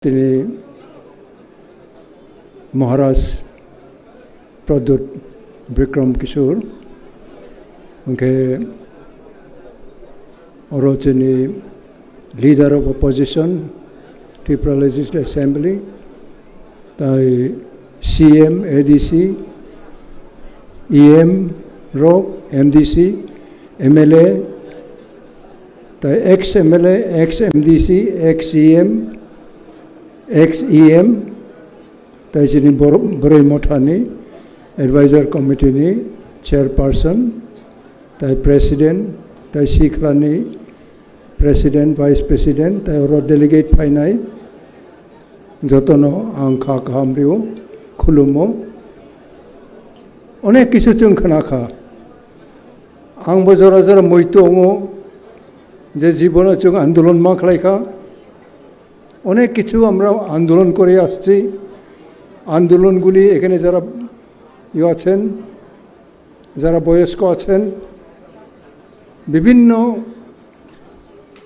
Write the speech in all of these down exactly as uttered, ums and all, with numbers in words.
Tini Maharaj Pradyut Bikram Kishore, hwnkhe oro chini Leader of Opposition, Tripura Legislative Assembly, tai C M, A D C, E M rok, M D C, M L A, tai ex M L A, ex M D C, ex E M, ex E M, tai chini Bor-, Boroi Mothani Advisor Committee ni Chairperson, tai President, tai Sikhlani President, Vice President, tai oro delegate phainai jotono ang kha kaham rio, khulumo. Onek kisu chwng khna kha. Ang bo jora jora moito wngo je jibono chwng andolon ma khlai kha. অনেক কিছু আমরা আন্দোলন করে আসছি। আন্দোলনগুলি এখানে যারা ইয়ে আছেন, যারা বয়স্ক আছেন, বিভিন্ন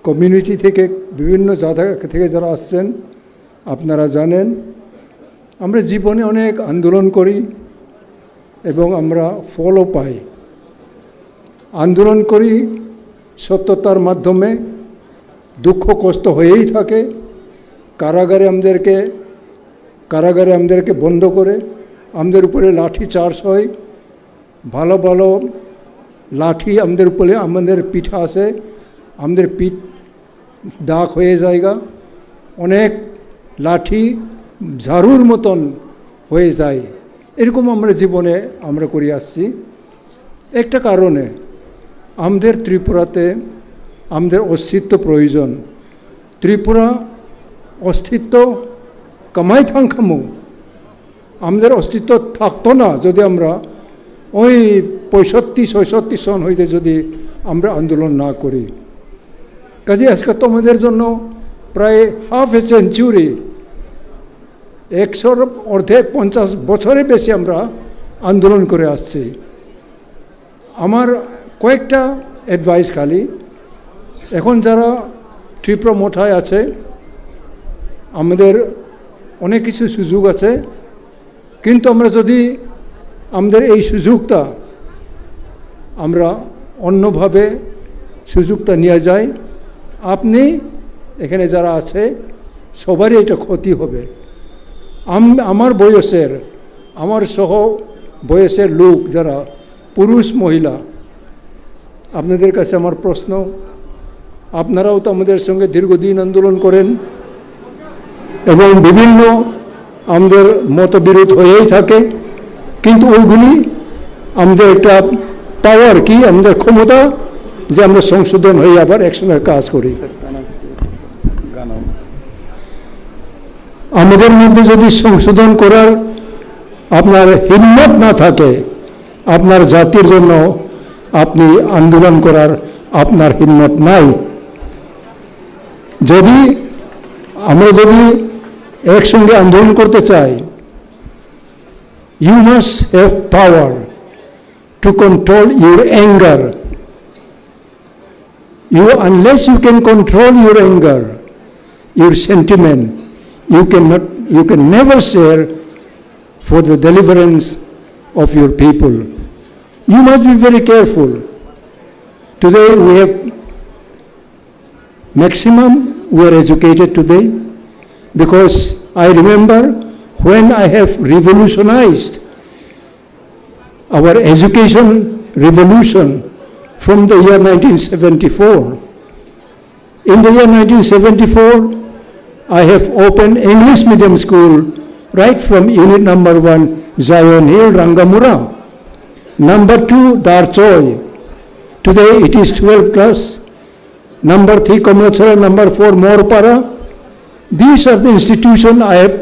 কমিউনিটি থেকে, বিভিন্ন জায়গা থেকে যারা আসছেন, আপনারা জানেন, আমরা জীবনে অনেক আন্দোলন করি এবং আমরা ফলও পাই। আন্দোলন করি সত্যতার মাধ্যমে, দুঃখ কষ্ট হয়েই থাকে। কারাগারে আমাদেরকে, কারাগারে আমাদেরকে বন্ধ করে আমাদের উপরে লাঠি চার্জ হয়, ভালো ভালো লাঠি আমাদের উপরে, আমাদের পিঠে আসে, আমাদের পিঠ দাগ হয়ে যায়গা, অনেক লাঠি ঝাড়ুর মতন হয়ে যায়। এরকম আমরা জীবনে আমরা করে আসছি। একটা কারণে আমাদের ত্রিপুরাতে আমাদের অস্তিত্ব প্রয়োজন। ত্রিপুরা অস্তিত্ব কামাই থাংখামু, আমাদের অস্তিত্ব থাকতো না যদি আমরা ওই পঁয়ষট্টি ছয়ষট্টি সন হইতে যদি আমরা আন্দোলন না করি। কাজে আজকে তোমাদের জন্য প্রায় হাফ এ সেঞ্চুরি, একশোর অর্ধেক, পঞ্চাশ বছরে বেশি আমরা আন্দোলন করে আসছি। আমার কয়েকটা অ্যাডভাইস খালি, এখন যারা ত্রিপুরা মথায় আছে, আমাদের অনেক কিছু সুযোগ আছে, কিন্তু আমরা যদি আমাদের এই সুযোগটা আমরা অন্যভাবে সুযোগটা নিয়ে যাই, আপনি এখানে যারা আছে সবারই এটা ক্ষতি হবে। আম-, আমার বয়সের, আমার সহ বয়সের লোক যারা পুরুষ মহিলা, আপনাদের কাছে আমার প্রশ্ন, আপনারাও তো আমাদের সঙ্গে দীর্ঘদিন আন্দোলন করেন এবং বিভিন্ন আমাদের মতবিরোধ হয়েই থাকে, কিন্তু ওইগুলি আমাদের একটা পাওয়ার কি, আমাদের ক্ষমতা যে আমরা সংশোধন হয়ে আবার একসঙ্গে কাজ করি। আমাদের মধ্যে যদি সংশোধন করার আপনার হিম্মত না থাকে, আপনার জাতির জন্য আপনি আন্দোলন করার আপনার হিম্মত নাই। যদি আমরা যদি একসঙ্গে আন্দোলন করতে চাই, you must have power to control your anger. You, unless you can control your anger, your sentiment, you cannot, you can never share for the deliverance of your people. You must be very careful. Today we have maximum we are educated today, because I remember when I have revolutionized our education revolution from the year nineteen seventy-four. In the year nineteen seventy-four, I have opened English medium school right from unit number one, Zion Hill, Rangamura. Number two, Darchoi. Today it is twelfth class. Number three, Komlachora. Number four, Morpara. These are the institutions I have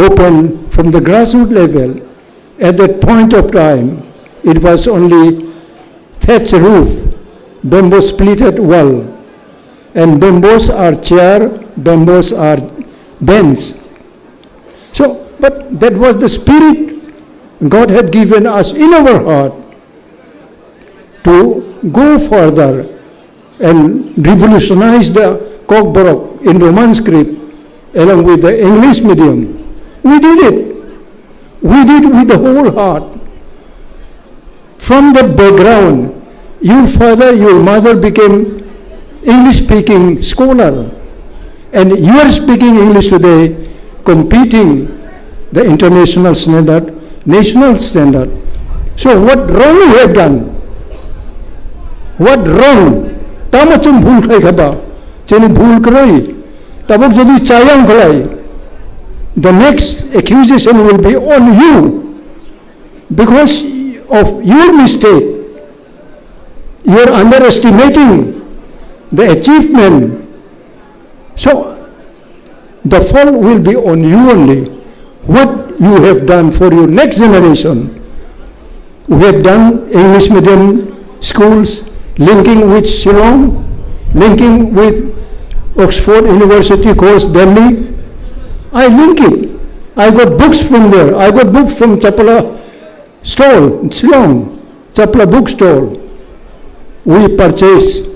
opened from the grassroots level. At that point of time, it was only thatch roof, bamboo splitted wall, and bamboos are chair, bamboos are bench. So, but that was the spirit God had given us in our heart to go further and revolutionize the Kokborok in Roman script along with the English medium. We did it. We did with the whole heart. From that background, your father, your mother became English speaking scholar, and you are speaking English today, competing the international standard, national standard. So what wrong you have done? What wrong? Tamo chwng bhul khai khaba, chini bhul kwrwi. Tabuk jodi chayang khlai, the next accusation will be on you because of your mistake. You are underestimating the achievement. So the fault will be on you only. What you have done for your next generation. We have done English medium schools linking with Shillong, linking with Oxford University course Delhi. I link it. I got books from there. I got books from Chapla stall, Shillong, Chapla bookstall. We purchase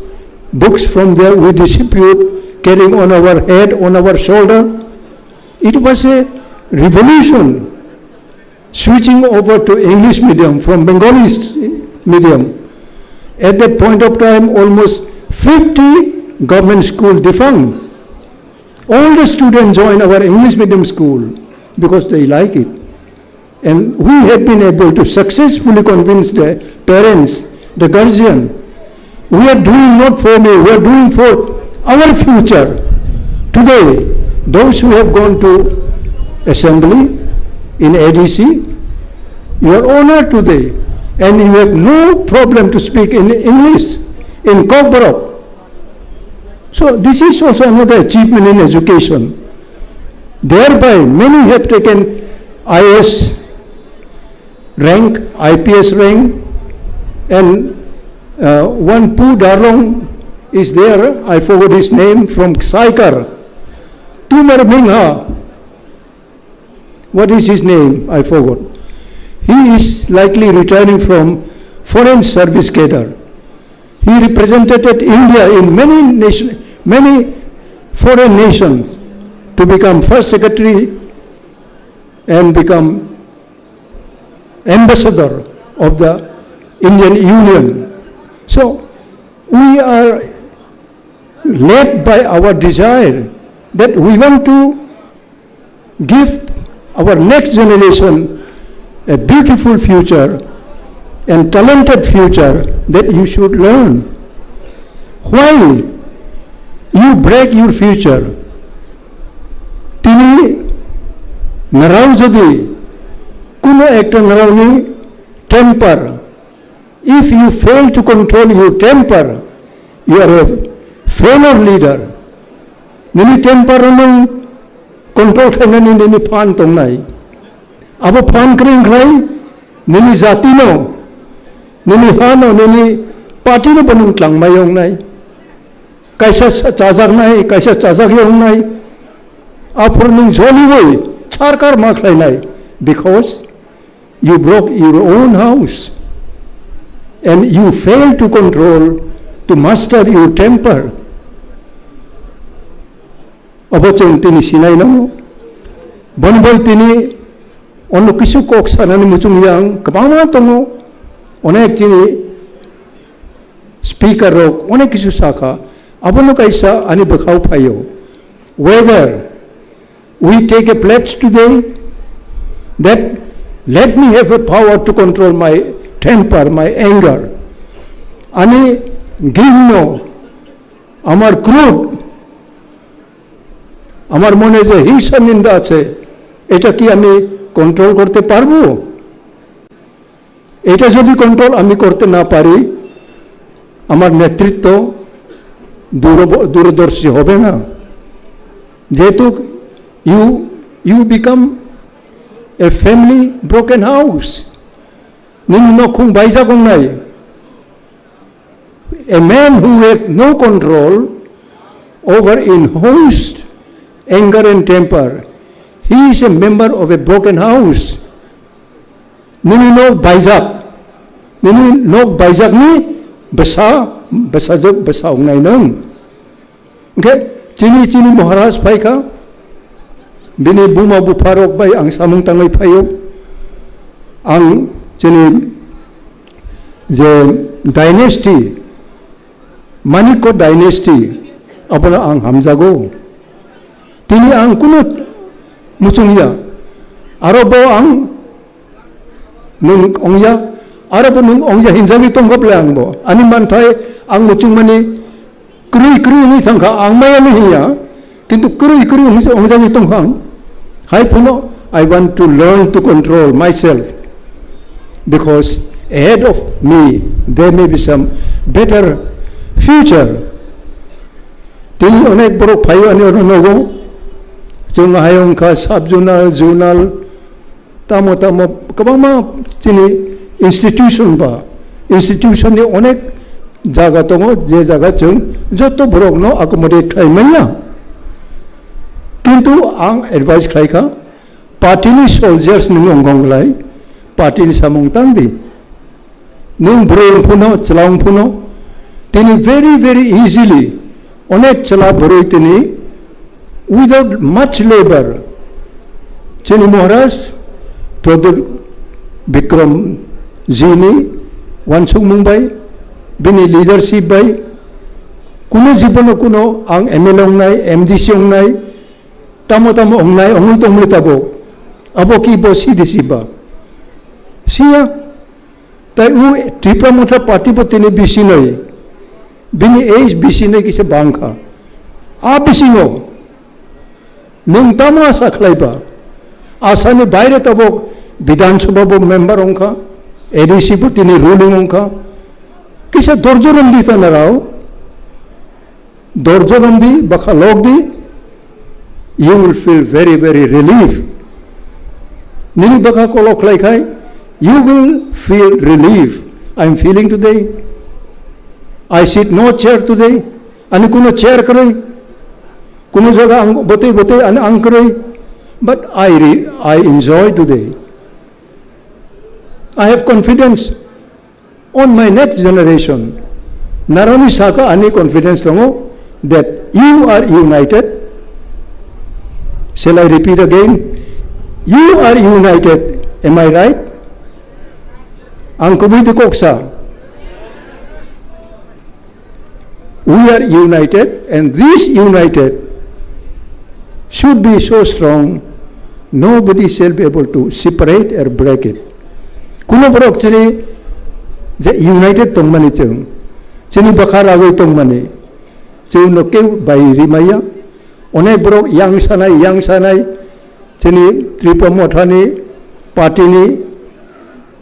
books from there, we distribute, carrying on our head, on our shoulder. It was a revolution, switching over to English medium from Bengali s-, medium. At that point of time, almost fifty government school defunct. All the students join our English medium school because they like it. And we have been able to successfully convince the parents, the guardian, we are doing not for me, we are doing for our future. Today, those who have gone to assembly in A D C, you are honored today, and you have no problem to speak in English, in Kokborok. So this is also another achievement in education. Thereby, many have taken I A S rank, I P S rank, and, uh, one Pu Darlong is there, I forgot his name, from Saikar. Tumar Mingha, what is his name? I forgot. He is likely returning from foreign service cadre. He represented India in many nation, many foreign nations to become first secretary and become ambassador of the Indian Union. So we are led by our desire that we want to give our next generation a beautiful future and talented future that you should learn. Why you break your future? Tini narao jodi kuno ekta naraoni temper, if you fail to control your temper, you are a failure leader. Nini temper no nung control khainani nini phan tongnai. Abo phan kring khlai nini jati no, nini ha no, nini party no bo nung tlangmai wngnai. Kaisa sa-, chajaknai, kaisa chajak wngnai. Aphuru nung joliwi charkar ma khlainai. Because you broke your own house and you failed to control, to master your temper. Abo chwng tini sinai nango. Boni bai tini ono kisu kok sanani muchung yang kwbangma tongo. Onek chini speaker rok onek kisu sakha. Abono kaisa ani bwkhao phaio. Whether we take a pledge today that let me have a power to control my temper, my anger. Ani ঘৃণ্য, আমার ক্রোধ, আমার মনে যে হিংসা নিন্দা আছে, এটা কি আমি কন্ট্রোল করতে পারবো? এটা যদি কন্ট্রোল আমি করতে না পারি, আমার নেতৃত্ব দূর-, দূরদর্শী হবে না। যেহেতু you, you become a family broken house. Nini nokhung baijak wngnai. A man who has no control over in host anger and temper, he is a member of a broken house. Nini nok baijak, nini nok baijakni bwsa, bwsajwk bwsa wngnai nwng. Hwnkhe chini, chini Maharaj phaikha, Bini buma bupharok bai ang samung tangwi phaio. Ang chini je dynasty, Manikko dynasty, abono ang hamjago. Tini ang kunu muchungya. Aro bo ang nwng ongya, aro bo nwng ongya hinjagwi tongkha ble ang bo. Ani manthai ang muchungmani kwrwi kwrwi wngwi thangkha, ang maya ni hiya, kintu kwrwi kwrwi wngwi se ongjagwi tongkha ang. Hai phano, I want to learn to control myself, because ahead of me there may be some better future. Tini onek borok phaio ani oro nogo. Chwng hai wngkha sub zonal, zonal, tamo tamo kwbangma chini institution ba, institution ni onek jaga tongo, je jaga chwng joto borok no accommodate khlai manya. Kintu ang advice khlai kha, party ni soldiers ni wngkha wngkhlai, party ni samung tang di. Nwng bwrwi wng phano, chwla wng phano, tini very, very easily, onek chwla bwrwi tini without much labor, chini Maharaj Pradyot Bikram ji ni wansukmung bai, bini leadership bai, kuno jibono kuno ang M L A wngnai, M D C wngnai, tamo tamo wngnai, wngwi tongmani tabuk, abo ki bo C D C ba? Siya. Tai u Tipra Motha Party bo tini bisinoi, bini age bisinoi kisa bangkha. A bisingo nwng tamo asa khlaiba? Asani baire tabuk Bidhan Sabha bo member wngkha, A D C bo tini ruling wngkha. Kisa dorjo romdi tanarao. Dorjo romdi, bwkha lokdi, you will feel very, very relief. Nini bwkha kolok khlai khai, you will feel relief. I am feeling today. I sit no chair today. Ani kuno chair kwrwi, kuno jaga ang botwi botwi ani ang kwrwi. But I re-, I enjoy today. I have confidence on my next generation. Narani saka ani confidence tongo that you are united. Shall I repeat again? You are united. Am I right? Ang kubui di koksa. We are united, and this united should be so strong, nobody shall be able to separate or break it. Kuno borok chini je united tongmani chwng, chini bwkha ragwi tongmani, chwngno keu bai rimaya. Onek borok yang sanai, yang sanai, chini Tripura Mothani, party ni,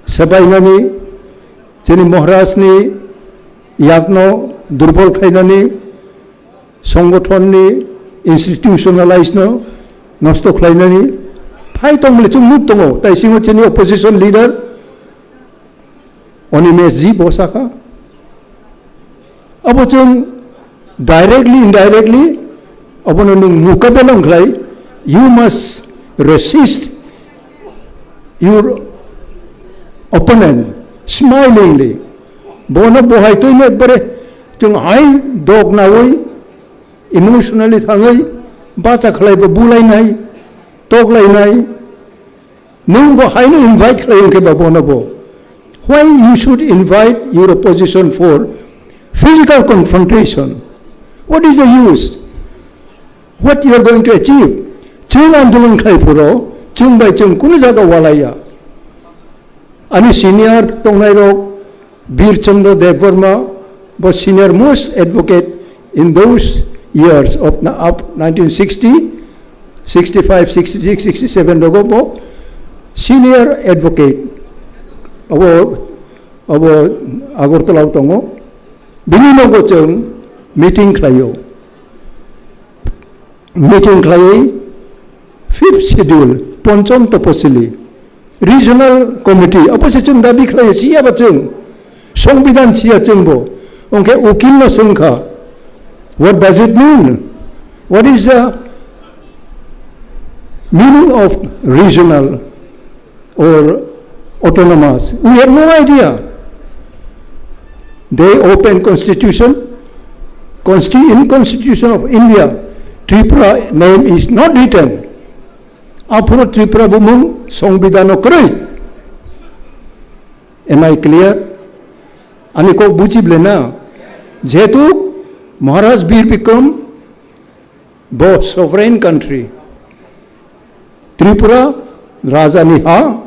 sebainani, chini Maharaj ni yakno durbol khlainani, songothon ni institutionalize no nosto khlainani phai tongmani chwng nuk tongo. Tai singo chini opposition leader Animesh ji bo sakha. Abo chwng directly, indirectly, abono nwng mukabela wng khlai, you must resist your opponent smilingly. Bono bohai twi ekbare chwng hai dok nawi, emotionally thangwi, bacha khlai bo bulainai, toklainai. Nwng bo haino invite khlai wngkhe ba bono bo. Why you should invite your opposition for physical confrontation? What is the use? What you are going to achieve? Chwng andolon khlai phuru, chwng bai chwng kunu jaga walaiya. Ani senior tongnai rok, Bir Chandra Debbarma, bo senior most advocate in those years of na-, up nineteen sixty, sixty-five, sixty-six, sixty-seven rogo bo senior advocate. Abo, abo Agartala o tongo. Bini nogo chwng meeting khlaio. Meeting khlaiwi fifth schedule, ponchom toposili, regional committee, abo se chwng dabi khlaiwi siya ba chwng, songbidan siya chwng bo, ongkhe ukil no swngkha, what does it mean? What is the meaning of regional or autonomous? We have no idea. They open constitution, consti-, in constitution of India, Tripura name is not written. Aphuru Tripura bumung songbidano kwrwi. Am I clear? Ani kok buji ble na? Jehetu Maharaj Bir Bikram bo sovereign country. Tripura raja ni ha.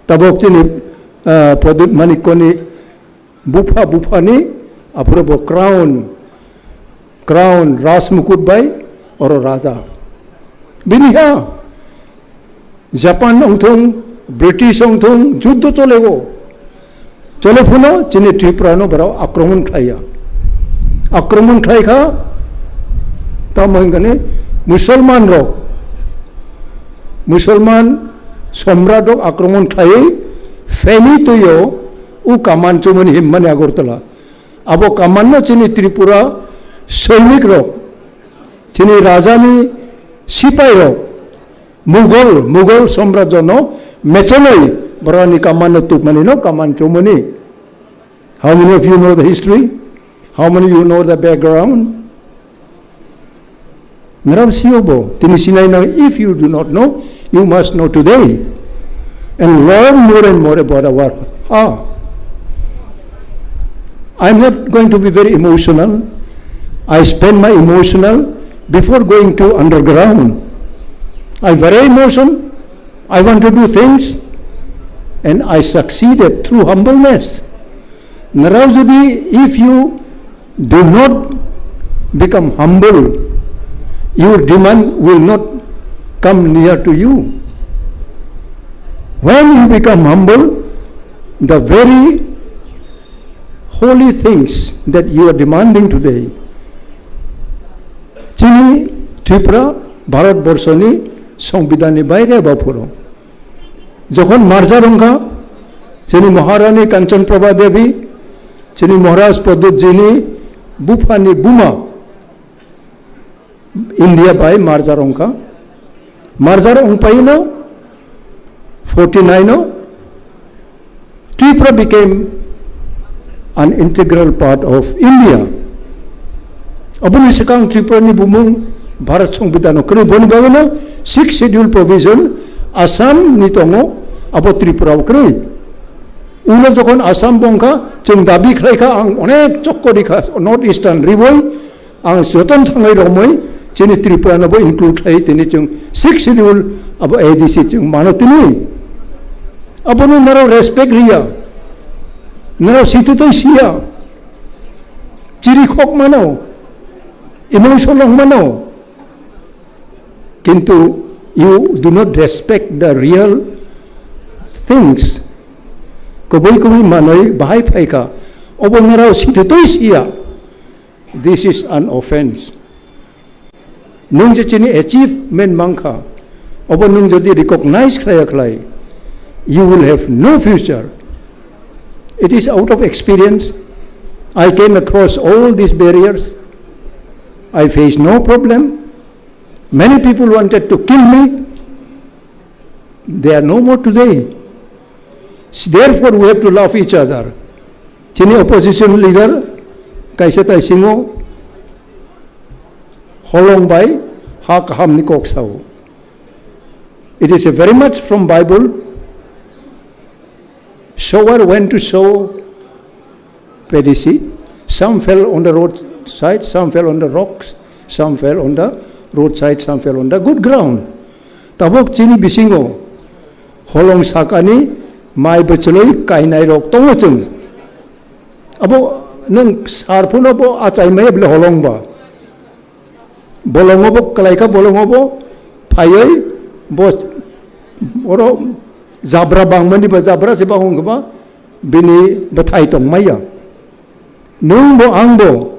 Tabok chini, ah, Pradip Manikko ni bupha, bupha ni aphuru bo crown, crown, rajmukut bai oro raja. Bini ha Japan wngthung, British wngthung, juddo cholego. Chole phuno chini Tripura no borok akromon khlaiya. Akromon khlai kha, tamo hingkani Musulman rok, Musulman somrat rok akromon khlaiwi Feni twiyo u kaman chumani himmani Agartala. Abo kaman no chini Tripura sainik rok, chini raja ni sipai rok, Mughal, Mughal samrajyo no mechenwi borok ni kaman no tubmani no kaman chumani. How many of you know the history? How many you know the background? Nrao sio bo, tini sinai nang, if you do not know, you must know today. And learn more and more about our ha. I'm not going to be very emotional. I spend my emotional before going to underground. I very emotion. I want to do things and I succeeded through humbleness. Nrao jodi, if you do not become humble, your demand will not come near to you. When you become humble, the very holy things that you are demanding today, chini Tripura, Bharat Borshoni Songbidanni baire ba phuru. Jokhon marjar wngkha, chini Maharani Kanchan Prabha Devi, chini Maharaj Pradyut jini buphani buma India bai marjar wngkha. Marjar wngpaino forty nine o Tripura became an integral part of India. Aboni swkang Tripura ni bumung Bharat Songbidan o kwrwi, boni bagwino Sixth Schedule provision Assam ni tongo, abo Tripura o kwrwi. Ulo jokhon Assam bongkha, chwng dabi khlai kha, ang onek chokko ri kha, North Eastern riboi, ang jotono thangwi romwi, chini Tripura no bo include khlai, tini chwng Sixth Schedule abo A D C chwng mano tini. Abono narao respect riya, narao situtoi siya, chiri khok mano, emotional mano, kintu you do not respect the real things. Kubui kubui manwi bahai phaikha, obo narao situtoi siya. This is an offense. Nwng je chini achievement mankha, obo nwng jodi recognize khlaiya khlai, you will have no future. It is out of experience. I came across all these barriers. I faced no problem. Many people wanted to kill me. They are no more today. Therefore, we have to love each other. Chini opposition leader kaisa taisingo holong bai ha kaham ni kok sao. It is a very much from Bible. Sower went to sow paddy seed. Some fell on the roadside, some fell on the rocks, some fell on the roadside, some fell on the good ground. Tabok chini bisingo holong sakani mai bwchwlwi kainai rok tongo chwng. Abo nwng sar phano bo achai maya bole holong ba. Bolongo bo kwlai kha, bolongo bo phaiwi bo oro jabra bangmani ba jabra se bang wngkha ba bini bwthai tong maya. Nwng bo ang bo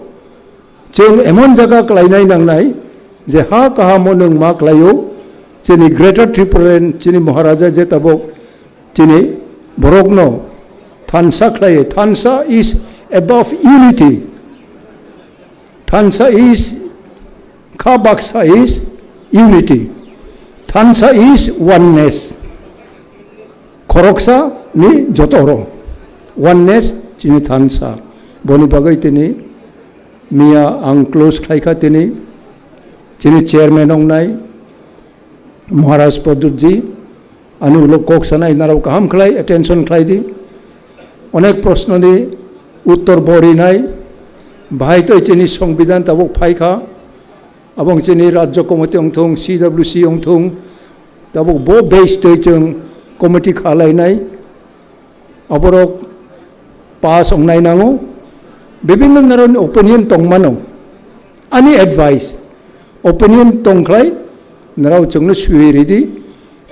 chwng emon jaga kwlainai nangnai je ha kahamo nwng ma kwlaio, chini Greater Tripura Land, chini Maharaja je tabok chini borokno thansa khlaiwi, thansa is above unity. Thansa is, kha baksa is unity. Thansa is oneness. Khoroksa ni joto oro. Oneness chini thansa. Boni bagwi tini miya ang close khlai kha tini chini chairman wngnai. Maharaj Pradyut ji, ani ulo kok sanai narao kaham khlai attention khlai di. Onek proshno ni uttor bo rinai, bahai toi chini Songbidan tabuk phaikha, abong chini Rajya Committee ongthung, C W C ongthung, tabuk bo base toi chwng committee khalainai. Aborok pass wngnai nango. Bibinno naroni opinion tongmano. Ani advice, opinion tongkhlai narao chwngno swiwi ridi.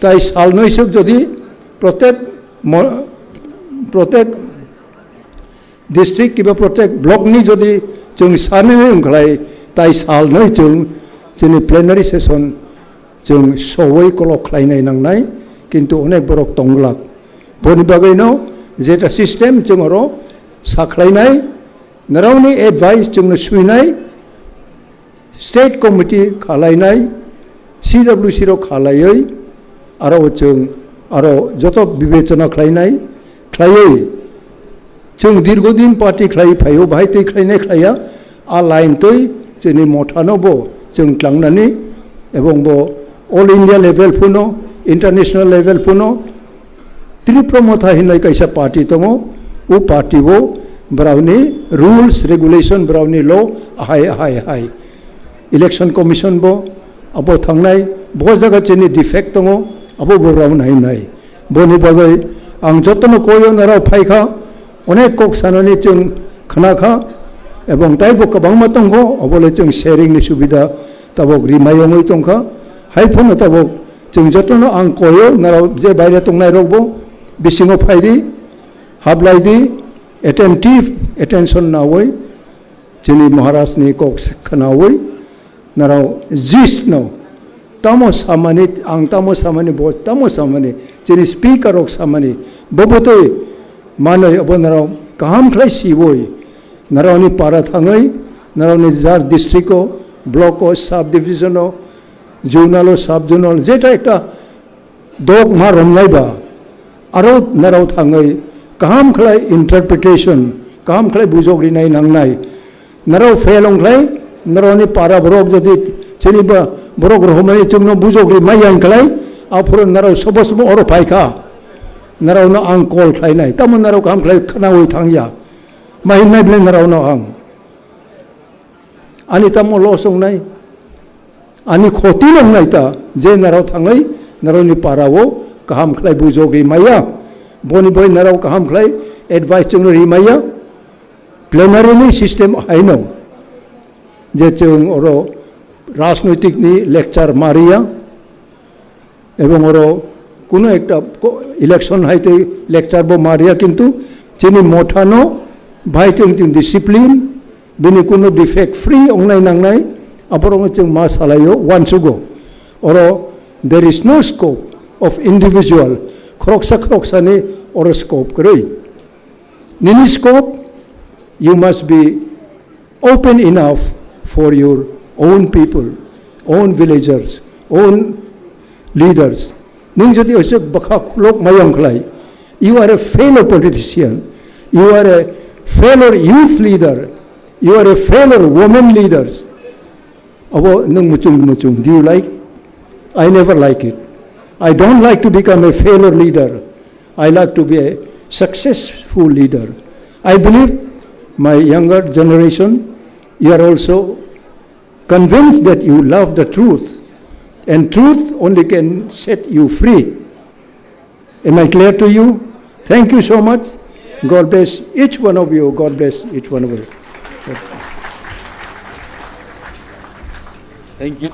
Tai salnoi swk jodi protek mo-, protek district kiba protek block ni jodi chwng sanani wngkhlai, tai salnoi chwng chini plenary session chwng sowoi kolok khlainai nangnai, kintu onek borok tongglak. Boni bagwino jeta system chwng oro sakhlainai, naraoni advice chwngno swinai, state committee khalainai, C W C rok khalaiwi, aro chwng aro joto bibechona khlainai, khlaiwi chwng dirgodin party khlai phaio, bahai twi khlainai khlaiya, a line twi chini mothano bo chwng tlangnani, ebong bo all India level phuno, international level phuno, Tripura Motha hinwi kaisa party tongo, o party o borokni rules, regulation, borokni law ahai, ahai, ahai. Election Commission bo abo thangnai, bo jaga chini defect tongo, abo bo rok nai nai. Boni bagwi ang jotono koyo narao phaikha, onek kok sanani chwng khnakha, ebong taibo kwbangma tongkho, obole chwng sharing ni subida tabok rimai wngwi tongkha. Hai phano tabok chwng jotono ang koyo, narao je baire tongnai rokbo bisingo phaidi, haplaidi, attentive, attention nawi, chini Maharaj ni kok khnawi, narao jisno tamo samani, ang tamo samani, bo tamo samani, chini speaker rok samani, bo botwi manwi abo narao kaham khlai siwi, naraoni para thangwi, naraoni jar district o, block o, sub division o, zonal o, sub zonal, jeta ekta dok ma romlai ba, aro narao thangwi kaham khlai interpretation, kaham khlai bujok rinai nangnai. Narao fail ongkhlai, naraoni para borok jodi chini ba borok rohormani chwngno bujok ri maya ongkhlai, aphuru narao sobo sobo oro phaikha. Naraono ang call khlainai, tamo narao kaham khlai khnawi thangya. Ma hinnai bwlai naraono ang. Ani tamo loss wngnai, ani khoti wngnai ta, je narao thangwi naraoni para o kaham khlai bujogwi maya, boni bai narao kaham khlai advice chwngno ri maya, plenary ni system haino, je chwng oro rajnoitik ni lecture ma riya, Ebong oro kuno ekta ko-, election hai tei lecture bo ma riya, kintu chini mothano bai tei wngtwi discipline, bini kuno defect free wngnai nangnai, aborokno chwng ma salaio, uansugo. Oro there is no scope of individual, khoroksa khoroksani oro scope kwrwi. Nini scope, you must be open enough for your own people, own villagers, own leaders. Nwng jodi oisok bwkha khulok mayong khlai, you are a failure politician, you are a failure youth leader, you are a failure women leaders. Abo nwng muchung muchung. Do you like? I never like it. I don't like to become a failure leader. I like to be a successful leader. I believe my younger generation, you are also convinced that you love the truth, and truth only can set you free. Am I clear to you? Thank you so much. God bless each one of you. God bless each one of you. Thank you.